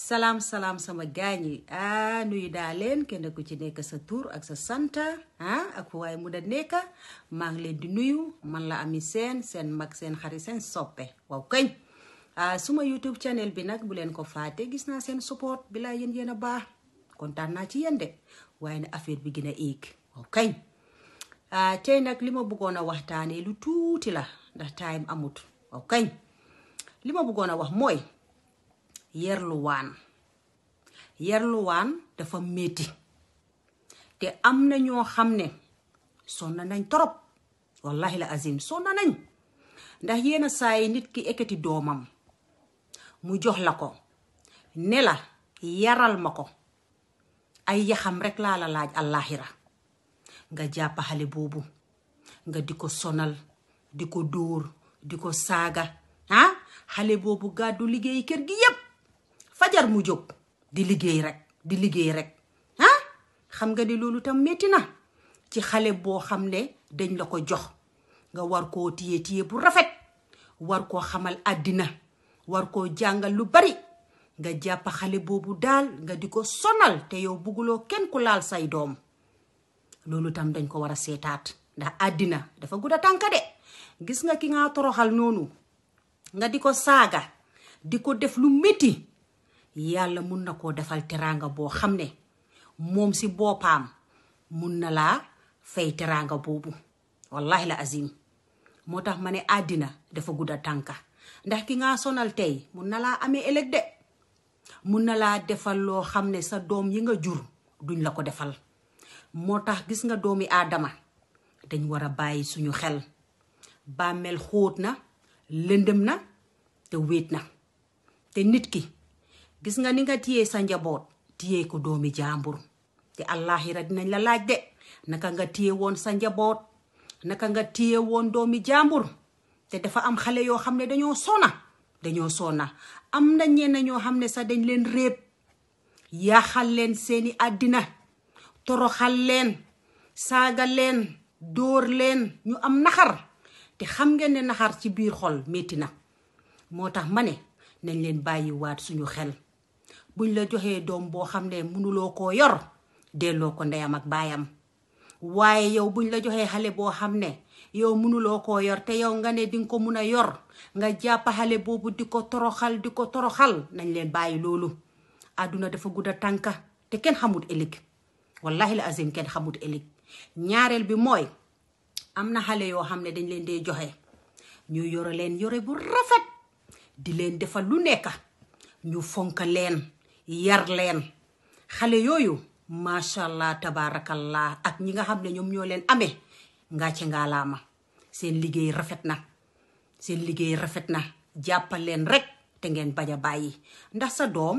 Salam sama gaañi nuyu daa leen kenn ku ci nekk sa tur ak sa santa ak waaye mu da nekk maa ngi leen di nuyu man la Ami seen mag seen xarit seen soppe waaw kañ suma YouTube channel bi nag bu leen ko faate gis naa seen support bi laa yéen a baax kontaan naa ci yéen de waaye ne affaire bi gën a éeg waaw kañ tey nag li ma bëggoon a waxtaanee lu tuuti la ndax time amut waaw kañ li ma bëggoon a wax mooy yerluwaan dafa metti te am na ñoo xam ne sonna nañ torop wallahi la azim sonna nañ ndax yenn saa yi nit ki ekkati doomam mu jox la ko ne la yaral ma ko ay yaxam rek laa la laaj allahira nga jàpp xale boobu nga di ko sonal di ko dóor di ko saaga xale boobu gàddu liggéey kër gi yépp fajar mu jóg di liggéey rek xam nga ni loolu tam metti na ci xale boo xam ne dañ la ko jox nga war koo téye bu rafet war koo xamal àddina war koo jàngal lu bari nga jàpp xale boobu daal nga di ko sonal te yow bugguloo kenn ku laal say doom loolu tam dañ ko war a seetaat ndax àddina dafa gudda tànka de gis nga ki nga toroxal noonu nga di ko saaga di ko def lu metti yàlla mun na koo defal teraanga boo xam ne moom si boppam mun na laa fay teraanga boobu wallahi la azim moo tax ma ne àddina dafa gudda tànka ndax ki nga sonal tey mun na laa amee ëllëg de mun na laa defal loo xam ne sa doom yi nga jur duñ la ko defal moo tax gis nga doomi aadama dañ war a bàyyi suñu xel bàmmeel xóot na lëndëm na te wéet na te nit ki gis nga ni nga téye sa njaboot téye ko doomi jàmbur te allahira dinañ la laaj de naka nga téye woon sa njaboot naka nga téye woon doomi jàmbur te dafa am xale yoo xam ne dañoo sona am na ñenn ñoo xam ne sax dañ leen réeb yaaxal leen seeni àddina toroxal leen saaga leen dóor leen ñu am naxar te xam ngeen ne naxar ci biir xol metti na moo tax ma ne nañ leen bàyyi waat suñu xel buñ la joxee doom boo xam ne mënuloo koo yor delloo ko ndeyam ak baayam waaye yow buñ la joxee xale boo xam ne yow mënuloo koo yor te yow nga ne dinga ko mun a yor nga jàpp xale boobu di ko toroxal nañ leen bàyyi loolu àdduna dafa gudda tànka te kenn xamut ëllëg wallahi la azim kenn xamut ëllëg ñaareel bi mooy am na xale yoo xam ne dañ leen dee joxe ñu yore leen yore bu rafet di leen defal lu nekk ñu fonk leen yar leen xale yooyu macha allah tabarakallah ak ñi nga xam ne ñoom ñoo leen amee nga ci ngaalaama seen liggéey rafet na jàppal leen rek te ngeen bañ a bàyyi ndax sa doom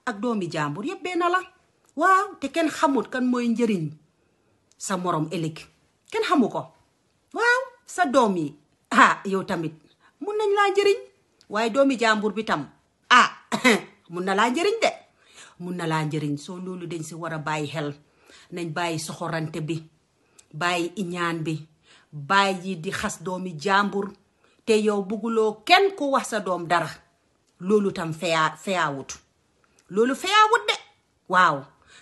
ak doomi jàmbur yëpp benn la waaw te kenn xamut kan mooy njëriñ sa morom ëllëg kenn xamu ko waaw sa doom yi yow tamit mun nañ laa njëriñ waaye doomi jàmbur bi tam mun na laa njëriñ soo loolu dañ si war a bàyyi xel nañ bàyyi soxorante bi bàyyi iñaan bi bàyyi di xas doomi jàmbur te yow bugguloo kenn ku wax sa doom dara loolu tam feyaawut de waaw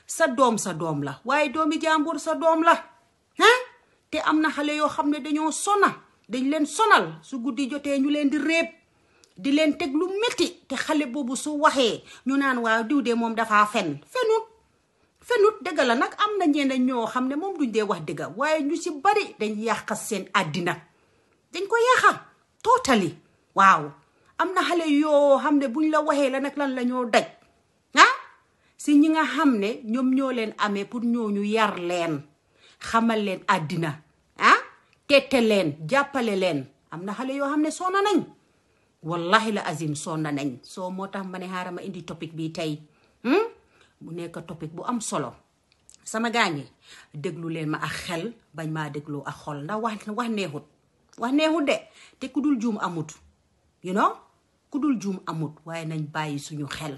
sa doom la waaye doomi jàmbur sa doom la te am na xale yoo xam ne dañ leen sonal su guddi jotee ñu leen di réeb di leen teg lu metti te xale boobu su waxee ñu naan waaw diw de moom dafa fenut dëgg la nag am na ñeneen ñoo xam ne moom duñ dee wax dëgga waaye ñu ci bari dañ yàqa seen àddina dañ ko yàqa totally waaw am na xale yoo xam ne buñ la waxee la nag lan la ñoo daj si ñi nga xam ne ñoom ñoo leen amee pour ñooñu yar leen xamal leen àddina tette leen jàppale leen am na xale yoo xam ne sonna nañ wallahi la azim sonna nañ soo moo tax ma ne xaaral ma indi topic bi tey mu nekk topic bu am solo sama gaañi déglu leen ma ak xel bañ maa déglu ak xol ndax wax neexut de te ku dul juum amut ku dul juum amut waaye nañ bàyyi suñu xel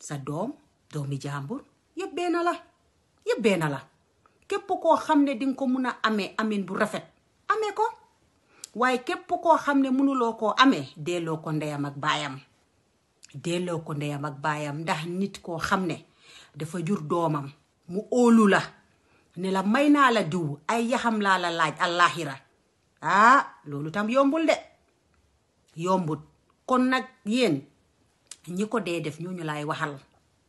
sa doomi jàmbur yëpp benn la képp koo xam ne dinga ko mun a amee amin bu rafet amee ko waaye képp koo xam ne mënuloo koo amee delloo ko ndeyam ak baayam delloo ko ndeyam ak baayam. Ndax nit koo xam ne dafa jur doomam mu óolu la ne la may naa la diw ay yaxam laa la laaj àllaaxira loolu tam yombul de yombut. kon nag yéen ñi ko dee def ñooñu laay waxal,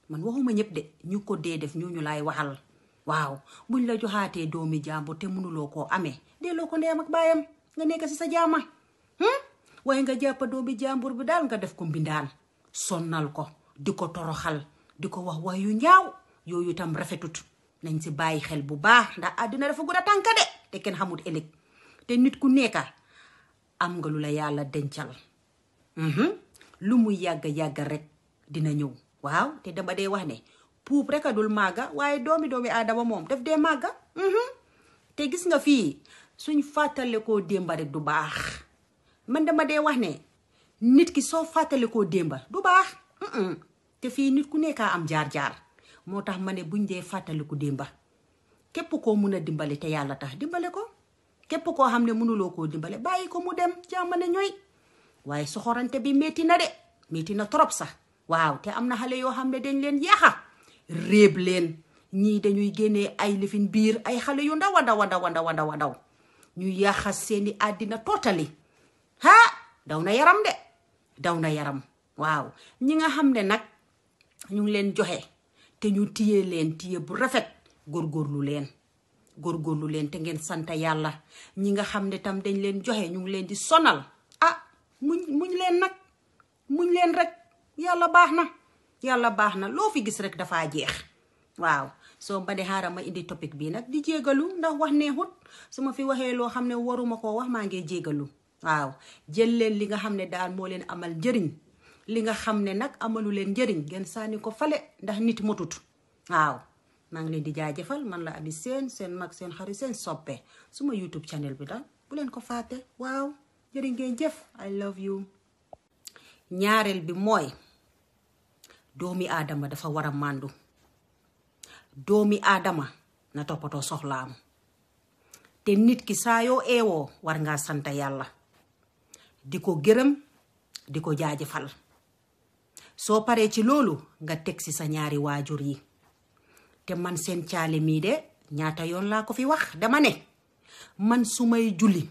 man waxuma ñëpp de, ñi ko dee def ñooñu laay waxal. waaw buñ la joxaatee doomi jàmbur te mënuloo koo amee delloo ko ndeyam ak baayam nga nekk si sa jaama. waaye nga jàppa doomi jàmbur bi daal nga def ko mbindaan sonnal ko di ko toroxal di ko wax yu ñaaw, yooyu tam rafetut. nañ si bàyyi xel bu baax ndax àddina dafa gudda tànka de te kenn xamut ëllëg te nit ku nekka am nga lu la yàlla dencal. lu muy yàgg rek dina ñëw. waaw te dama dee wax ne puub rek a dul màgga waaye doomi aadama moom daf dee màgga. te gis nga fii suñ fàttale koo démba rek du baax. man dama dee wax ne nit ki soo fàttale koo démba du baax. te fii nit ku nekkaa am jaar-jaar moo tax ma ne buñ dee fàttale ko démba képp koo mun a dimbale te yàlla tax dimbale ko. képp koo xam ne mënuloo koo dimbale bàyyi ko mu dem jàmm ne ñooy. waaye soxorante bi metti na de, metti na trop sax. waaw te am na xale yoo xam ne dañ leen yaaxa réeb leen, ñii dañuy génnee ay lifin biir, ay xale yu ndaw a ndaw ñu yaaxa seeni àddina tootali. daw na yaram de, daw na yaram. waaw ñi nga xam ne nag ñu ngi leen joxe te ñu tiye leen tiye bu rafet, góorgóorlu leen te ngeen sant yàlla. ñi nga xam ne tam dañ leen joxe ñu ngi leen di sonal, muñ leen nag, muñ leen rek. yàlla baax na loo fi gis rek dafaa jeex. waaw soo ba de xaaral ma indi topic bi nag di jégalu ndax wax neexut. su ma fi waxee loo xam ne waruma koo wax maa ngi jégalu. waaw jël leen li nga xam ne daal moo leen amal njëriñ, li nga xam ne nag amalu leen njëriñ ngeen sànni ko fale ndax nit motut. waaw maa ngi leen di jaajëfal. man la Abi seen mag seen xarit seen soppe suma YouTube channel bi daal bu leen ko fàtte. waaw jërë ngeen jëf. I love you. ñaareel bi mooy doomi aadama dafa war a màndu. doomi aadama na toppatoo soxlaam. te nit ki saa yoo eewoo war ngaa sant yàlla di ko gërëm di ko jaajëfal. soo paree ci loolu nga teg ci sa ñaari waajur yi. te man seen caali mii de ñaata yoon laa ko fi wax dama ne man su may julli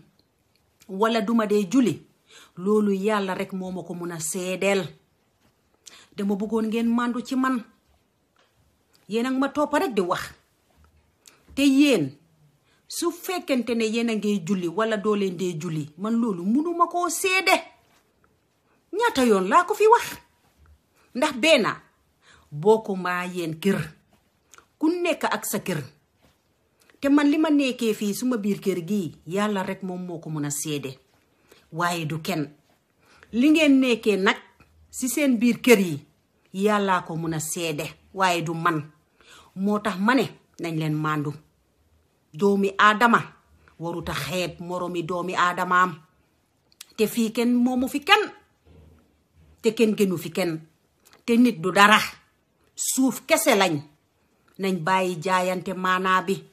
wala duma dee julli loolu yàlla rek moo ma ko mun a seedeel. dama bëggoon ngeen màndu ci man. yéen ak ma toppa rek di wax. te yéen su fekkente ne yéen a ngay julli wala doo leen dee julli man loolu munuma koo seede. ñaata yoon laa ko fi wax. ndax benn bokku maa yéen kër ku nekk ak sa kër. te man li ma nekkee fii suma biir kër gi yàlla rek moom moo ko mun a seede. waaye du kenn. li ngeen nekkee nag si seen biir kër yi yàllaa ko mun a seede waaye du man. moo tax ma ne nañ leen màndu. doomi aadama waruta xeeb moromi doomi aadamaam. te fii kenn moomu fi kenn. te kenn gënu fi kenn. te nit du dara. suuf kese lañ. nañ bàyyi jaayante maanaa bi.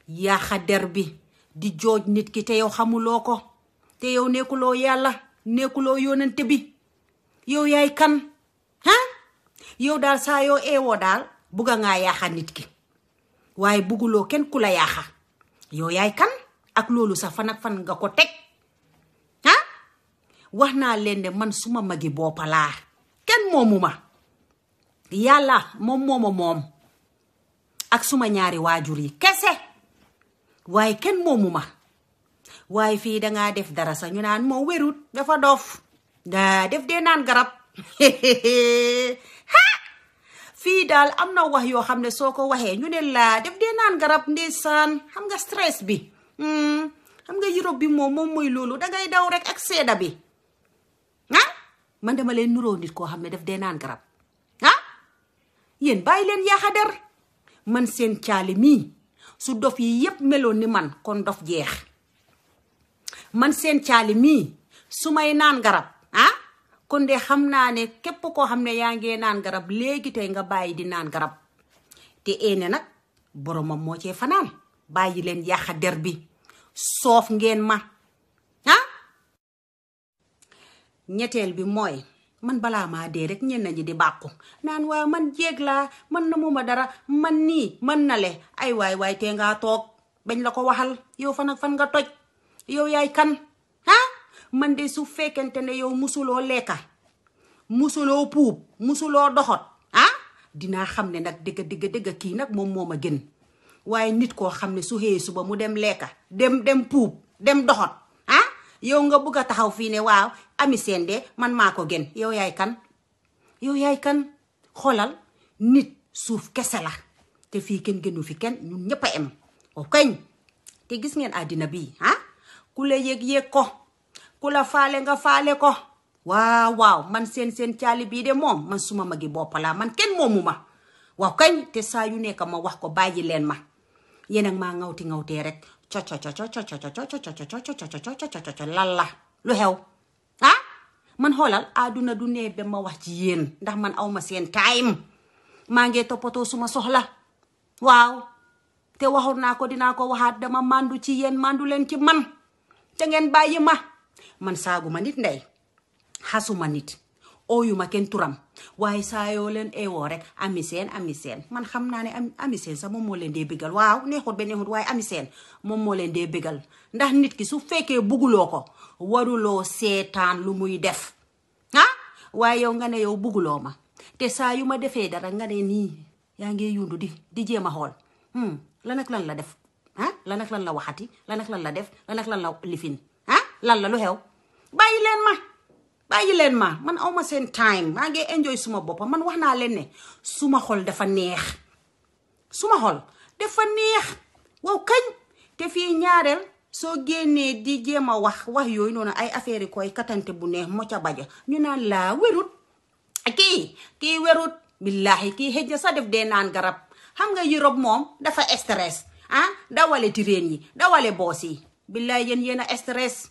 yaaxa der bi. di jooj nit ki te yow xamuloo ko. te yow nekkuloo yàlla nekkuloo yónnante bi. yow yaay kan. yow daal saa yoo eewoo daal bugga ngaa yaaxa nit ki. waaye bugguloo kenn ku la yaaxa. yow yaay kan ak loolu sax fan ak fan nga ko teg. wax naa leen ne man suma magi boppa laa. kenn moomu ma. yàlla moom ak suma ñaari waajur yi kese. waaye kenn moomu ma. waaye fii dangaa def dara sax ñu naan moo wérut dafa dof. daa def dee naan garab. fii daal am na wax yoo xam ne soo ko waxee ñu ne laa def dee naan garab ndeysaan. xam nga stress bi. xam nga Europe bi moom mooy loolu dangay daw rek ak seeda bi. man dama leen nuroo nit koo xam ne def dee naan garab. yéen bàyyi leen yaaxa der. man seen caali mii su dof yi yépp meloon ni man kon dof jeex. man seen caali mii su may naan garab kon de xam naa ne képp koo xam ne yaa ngee naan garab léegi tey nga bàyyi di naan garab. te eene nag boromam moo cee fanaan. bàyyi leen yaaxa der bi. soof ngeen ma. ñetteel bi mooy man balaa maa dee rek ñenn ñi di bàqu naan waa man jéeg laa man na muma dara man nii man na le ay waay tee ngaa toog bañ la ko waxal yow fan ak fan nga toj yow yaay kan man de su fekkente ne yow musuloo lekka musuloo puub musuloo doxot dinaa xam ne nag dëgg kii nag moom moo ma gën waaye nit koo xam ne su xëyee suba mu dem lekka dem puub dem doxot yow nga bëgg a taxaw fii ne waaw ami seen de man maa ko gën yow yaay kan xoolal nit suuf kese la te fii kenn gënu fi kenn ñun ñëpp a em o kañ te gis ngeen àddina bii ku la yëg ko ku la faale nga faale ko waaw man seen caali bii de moom man suma magi bopp laa man kenn moomu ma waaw kañ te saa yu nekk ma wax ko bàyyi leen ma yéen ak maa ngawtee rek lan la lu xew man xoolal àdduna du nee ba ma wax ci yéen ndax man awma seen time maa ngi toppatoo suma soxla waaw te waxoon naa ko dinaa ko waxaat dama mandu ci yéen mandu leen ci man te ngeen bàyyi ma man saaguma nit ndey xasuma nit ooyuma kenn turam waaye saa yoo leen eewoo rek ami seen man xam naa ne ami seen sax moom moo leen dee bégal waaw neexut ba neexut waaye ami seen moom moo leen dee bégal ndax nit ki su fekkee bugguloo ko waruloo seetaan lu muy def waaye yow nga ne yow bugguloo ma te saa yu ma defee dara nga ne nii yaa ngi yundu di jéem a xool lan ak lan la def lan ak lan la waxati lan ak lan la def lan ak lan la lifin lan la lu xew bàyyi leen ma man awma seen time maa ngi enjoy suma boppa man wax naa leen ne suma xol dafa neex waaw kañ te fii ñaareel soo génnee di jéem a wax yooyu noonu ay affaire yi koy katante bu neex mo ca baja ñu naan laa wérut kii wérut billahi kii xëj na sa def dee naan garab xam nga Europe moom dafa stress dawale tireen yi dawale boos yi billahi yéen a stress